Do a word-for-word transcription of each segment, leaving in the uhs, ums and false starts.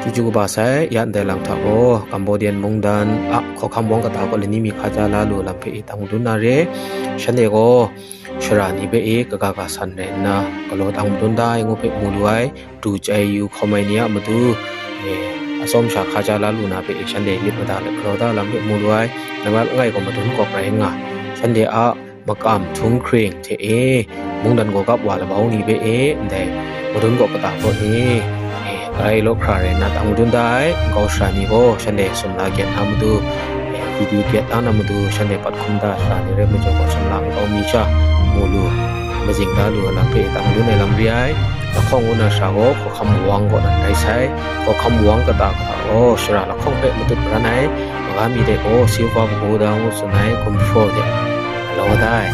Chyeju kaba sai, ya ndai lang hta gaw, Cambodian mungdan a hkawhkam wang kata gaw lani mi hkaja la lu lam hpe e tang madun na re. Shanhte gaw shara ni hpe e kaga ga san rai nna, galaw tang madun da ai ngu hpe mu lu ai, du chyai yu hkawm ai ni a matu, e, atsawm sha hkaja la lu na hpe e shanhte myit mada let galaw da lam hpe mu lu ai, nambat langai gaw madun gawk rai nga, shanhte a makam htunghkring hte e, mungdan gaw gap wa labau ni hpe e, ndai madun gaw kata gaw e, e, galai law hkra rai nna tang madun da ai, nkau shara ni gaw shanhte sumla gyat na matu, e, video gyat na na matu, shanhte pat hkum da shara ni rai majaw gaw, sumla nkau mi sha mu lu, mazing da lu ai lam hpe e tang madun ai lam re ai. Lahkawng ngu na shara gaw hkawhkam wang kaw nan rai sai, hkawhkam wang kata hta gaw shara lahkawng hpe matut maran ai, maga mi de gaw silva bagu da ngu tsun ai gumhpraw de galaw da ai,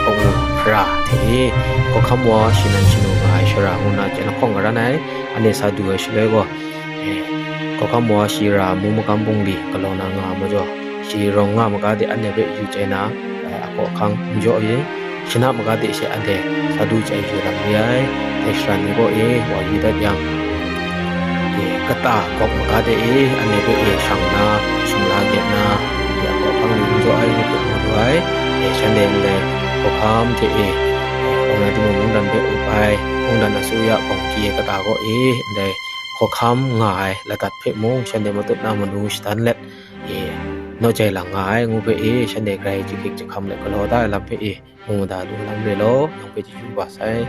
hkawng hkra hte e, hkawhkam wa shi nan shanu nga ai shara ngu na chyen lahkawng karan ai, anhte sa du ai shaloi gaw, e, hkawhkam wa shi ra mu makam bungli galaw na nga ai majaw, shi rawng nga maga de anhte hpe yu chyai na, e, a hkawhkam n jaw e, shana maga de she anhte sa du chyai yu lam re ai. Dai shara ni gaw e wa yu dat yang, e, kata gawk maga de e anhte hpe e shang na, sumla gyat na, ya hkawhkam ni n jaw ai ni hpe mu lu ai, e, shanhte ndai hkawhkam hte e, e, kaw na timung mungdan hpe up ai, mungdan asuya gawng hkye kata gaw e, ndai hkawhkam nga ai ladat hpe mung shanhte matut na manu shadan let, e, naw jai lang nga ai ngu hpe e, shanhte grai jahkyit jahkam let galaw da ai lam hpe e, mu mada lu lam re law, yawng hpe chyeju kaba sai.